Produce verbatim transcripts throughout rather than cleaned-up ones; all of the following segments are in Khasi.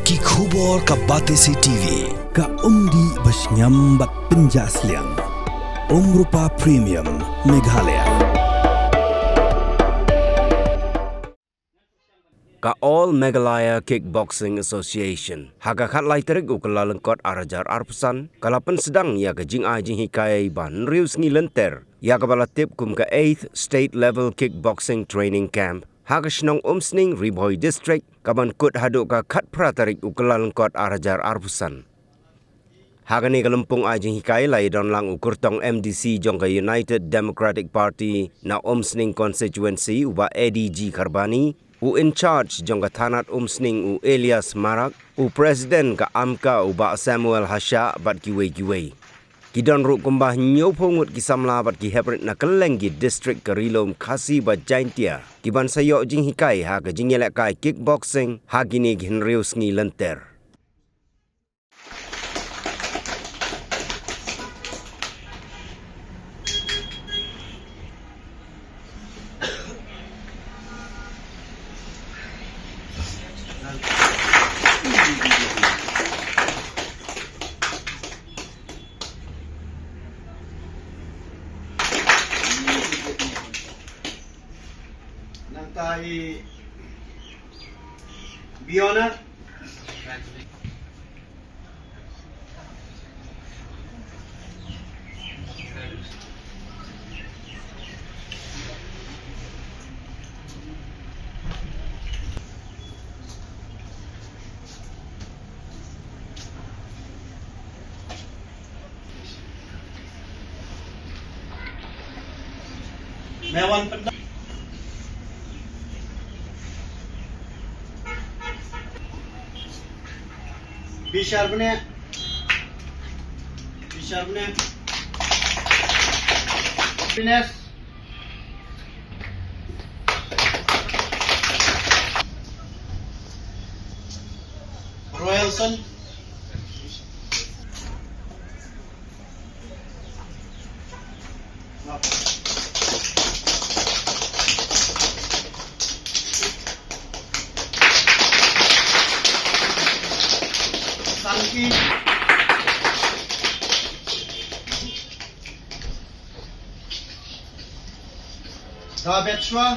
Ki khubor ka Batesi T V. Ka umdih ba shngiam bad pynjah sliang. Umrupa Premium Meghalaya. Ka All Meghalaya Kickboxing Association ha ka khatlai tarik u Kyllalyngkot ar hajar arphew san ka la pynsdang ïa ka jingai jinghikai ba hynriew sngi lynter ïa kaba la tip kum ka eighth State Level Kickboxing Training Camp ha ka shnong Umsning, Ri Bhoi District, kaban kut haduh ka khatphra tarik u Kyllalyngkot ar hajar arphew san. Ha kane ka lympung ai jinghikai la ïadon lang u kyrtong M D C jong ka United Democratic Party na Umsning Constituency u Bah Eddie G Kharbani, u in charge jong ka thanat Umsning u Elias Marak, u president ka AMCA u Bah Samuel Hashah bad kiwei kiwei. Ki don ruh kumba hynñiewphew ngut ki samla bad ki heprit na kylleng ki district ka Ri-lum Khasi bad Jaintia kiban sa ïoh jinghikai ha ka jingïalehkai kickboxing ha kine ki hynriew sngi lynter. Nangta i Biona. Mewan Pendang. Bishar Bne. Bishar Bne. Happiness. Royalson. Sangki. Dabetshwa.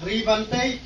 Ribantei.